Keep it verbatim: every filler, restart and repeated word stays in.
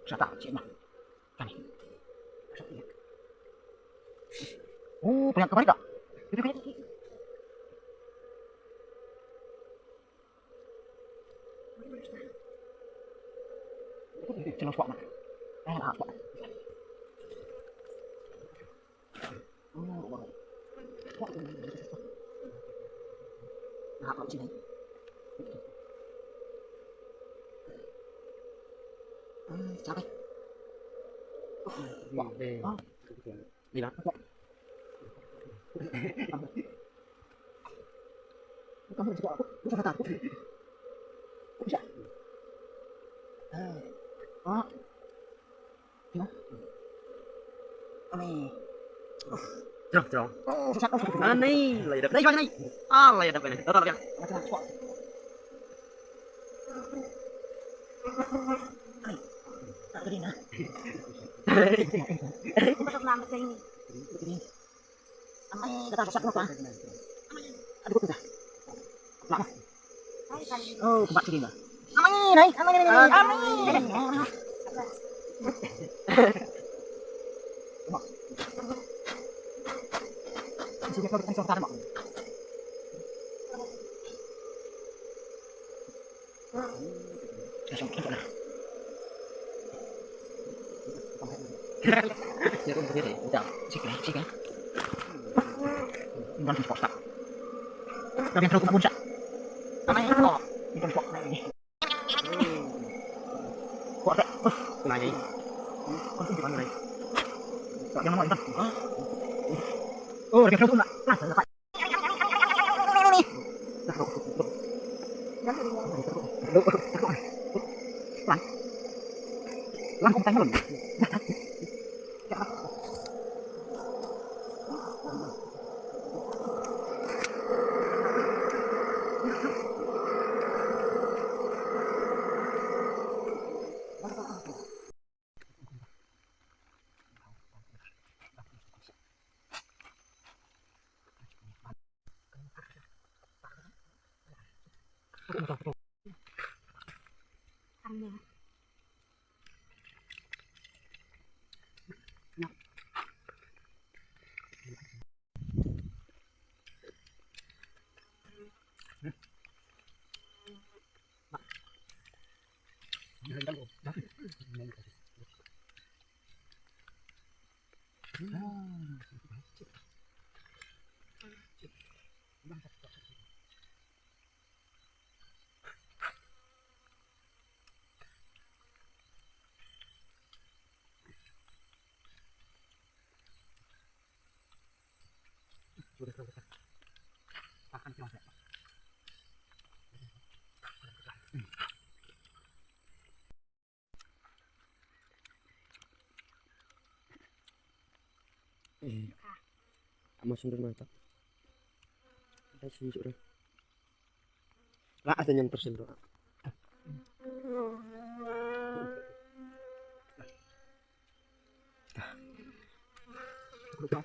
Siapa? Siapa? Kami. Oh, banyak kemarin tak? Itu kayak Itu jelas banget. Eh, apa? Ani. Terus, terus. Ani, lai dap. Lai, lai. Ah, lai dap ini. Total ya. Masuk nama ini. Amai, kata siap kenapa? Aduh, kata. Kenapa? Oh, tempat sini, Mbak. Amai, naik. Amai, amai, amai, amai. Sini, Mbak. Oh, Ama sendiri mata. Ada sini sudah. Lah, ada yang persen doang. Khon ka.